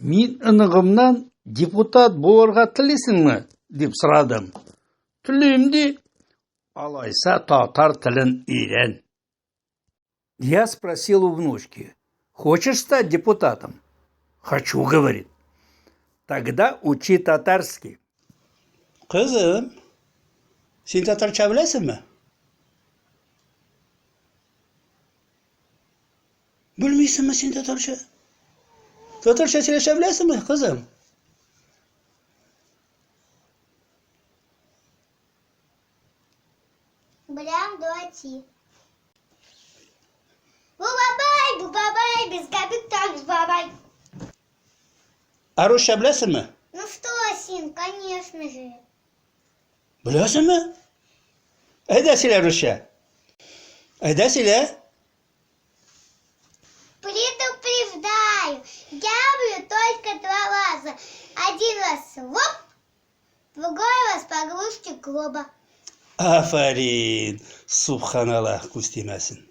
Мин оныгымнан депутат булырга телисеңме, дип сорадым. Телим, ди. Алайса татар телен өйрән. Я спросил у внучки, хочешь стать депутатом? Хочу, говорит. Тогда учи татарский. Кызым, син татарча беләсеңме? Белмисеңме син татарча? Татарча сөйләшә беләсеңме, кызым? Беләм, давайте. Бу бабай, бу бабай, безгә бик таныш бабай. Ә русча беләсеңме? Ну что, син, конечно же. Беләсеңме? Әйдә сөйлә русча. Әйдә сөйлә. Предупреждаю, я бью только два раза. Один раз в лоб, другой раз по грушке глоба. Афәрин! Субханаллах, күз тимәсен.